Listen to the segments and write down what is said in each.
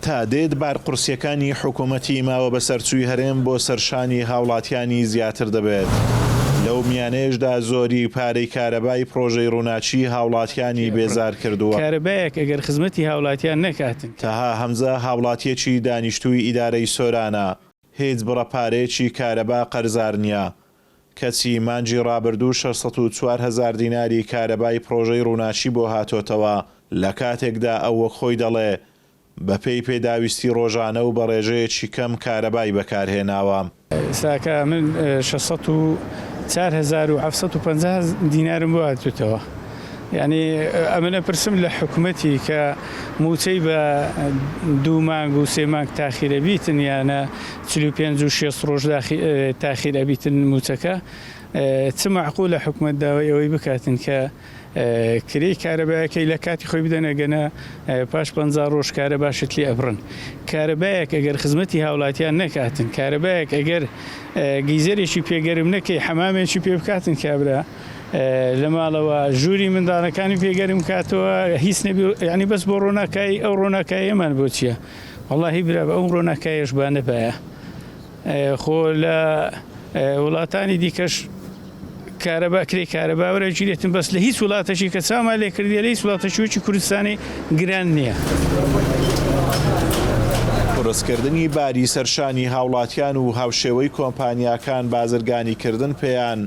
تا دێت بارقورسییەکانی حکومەتی ماوە بەسەرچووی هەرێم بۆ سەر شانی هاوڵاتیانی زیاتر دەبێت، لەو میانەیەشدا زۆری پارەی کارەبای پڕۆژەی ڕووناکی هاوڵاتیانی بێزار کردووە. کارەبایەک ئەگەر خزمەتی هاوڵاتیان نەکاتن. تەها هەمزە هاوڵاتییەکی دانیشتووی ئیدارەی سۆرانە، هیچ بڕە پارەیەکی کارەبا قەرزار نییە، کەچی مانگی ڕابردوو 604 هەزار دیناری کارەبای پڕۆژەی ڕووناکی بۆ هاتۆتەوە، لەکاتێکدا ئەو وەک خۆی دەڵێ بەپێی پێداویستی ڕۆژانە و بە ڕێژەیەکی کەم کارەبای بەکارهێناوە. ئێستاکە من 604750 دینارم بۆ هاتووتەوە یانی ئەمن ئەپرسم لە حکومەتی کە مووچەی بە دوو مانگ و سێ مانگ تاخیر ئەبیتن یانە 45 و شێست ڕۆژ تاخیر ئەبیتن مووچەکە چ مەعقولە حکومەت داوای ئەوەی بکاتن کە کرێی کارەبایەکەی لە کاتی خۆی بدەن ئەگەنا پاش 50 ڕۆژ کارەباشت لێ ئەبڕن. کارەبایەک ئەگەر خزمەتی هاوڵاتیان نەکاتن، کارەبایەک ئەگەر گیزەرێکی پێ گەرم نەکەی حەمامێکی پێ بکاتن کابرا لە ماڵەوە ژووری منداڵەکانی پێ گەرم کاتەوە هیچ نەبی یعنی بەس بۆ ڕۆناکایی ئەو ڕۆناکاییەمان بۆ چییە؟ وەڵاهی برا بە ئەو ڕۆناکایەش با نەبایە. خۆ لە وڵاتانی دیکەش کارەبا کرێی کارەبا وەرەگیرێتن بەس لە هیچ وڵاتەکی کە چاومان لێ کردیە لە هیچ وڵاتەکی وەکی کوردستانی گران نییە. قورسکردنی باری سەرشانی هاوڵاتیان و هاوشێوەی کۆمپانیاکان بازرگانیکردن پێیان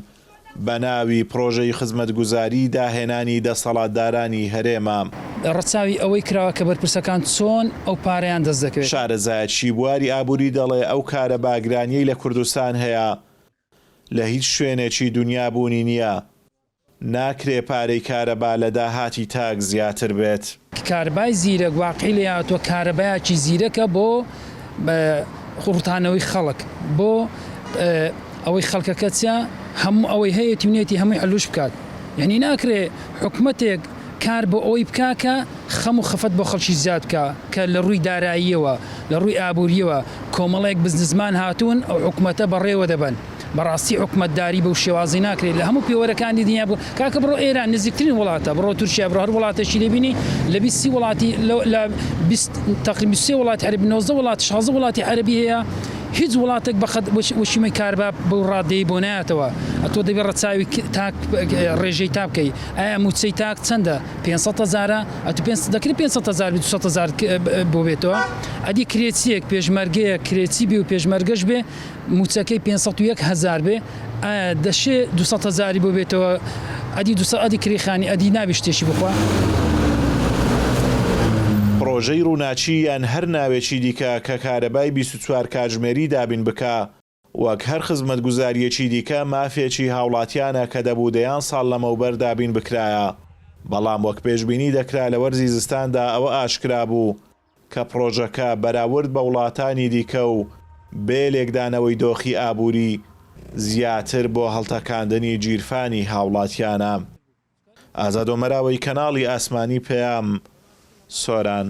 بە ناوی پڕۆژەی خزمەتگوزاری داهێنانی دەسەڵاتدارانی هەرێمە. ڕەچاوی ئەوەی کراوە کە بەرپرسەکان چۆن ئەو پارەیان دەست دەکەوێت. شارەزایەکی بواری ئابوری دەڵێ ئەو کارەبا گرانیەی لە کوردستان هەیە لە هیچ شوێنێکی دونیا بوونی نییە، ناکرێ پارەی کارەبا لە داهاتی تاک زیاتر بێت. کارەبای زیرەک واقعی لێ هاتووە، کارەبایەکی زیرەکە بۆ ڕوتانەوەی خەڵک، بۆ ئەوەی خەڵکەکە چیا هەموو ئەوەی هەیەتی و نیەتی هەمووی علوش بکات. یعنی ناکرێ حکومەتێک کار بۆ ئەوەی بکا کە خەم و خەفەت بۆ خەڵکی زیاد بکا کە لە ڕووی داراییەوە، لە ڕووی ئابوورییەوە کۆمەڵێک بزنسمان هاتوون ئەو حکومەتە بەڕێوە دەبەن. بەڕاستی حکومەتداری بەو شێوازەی ناکرێت لە هەموو پێوەرەکانی دنیا بۆ کاکە بڕۆ ئێران نزیکترین وڵاتە بڕۆ تورکیا بڕۆ هەر وڵاتێکی دەبینی لە 20 وڵاتی لە 20 تقریبا 23 وڵاتی عەرەبی 19 وڵات 16 وڵاتی عەرەبی هەیە هیچ وڵاتێک بەقەد وەشیمەی کاربا بەو ڕادەی بۆ نایەتەوە ئەتۆ دەبێت ڕەچاوی تاک ڕێژەی تا بکەی ئایا موچەی تاک چەندە 500 هەزارە ئەتو پێ دەکرێت 500 هەزار 200 هەزار بۆ بێتەوە ئەدی کرێچیەک پێشمەرگەیە کرێچی بێ و پێشمەرگەش بێ موچەکەی 501 هەزار بێ ئایا دەشێ 200 هەزاری بۆ بێتەوە ئەدی 200 ئەدی کرێی خانی ئەدی نابێ شتێکی بخوا. پڕۆژەی ڕووناکی یان هەر ناوێکی دیکە کە کارەبای 24 کاتژمێری دابین بکا، وەک هەر خزمەتگوزارییەکی دیکە مافێکی هاوڵاتیانە کە دەبوو دەیان ساڵ لەمەوبەر دابین بکرایە، بەڵام وەک پێشبینی دەکرا لە وەرزی زستاندا ئەوە ئاشکرا بوو کە پڕۆژەکە بەراورد بە وڵاتانی دیکە و بێ لێکدانەوەی دۆخی ئابووری زیاتر بۆ هەڵتەکاندنی گیرفانی هاوڵاتیانە. ئازاد ئۆمەراوەی کەناڵی ئاسمانی پەیام، سۆران.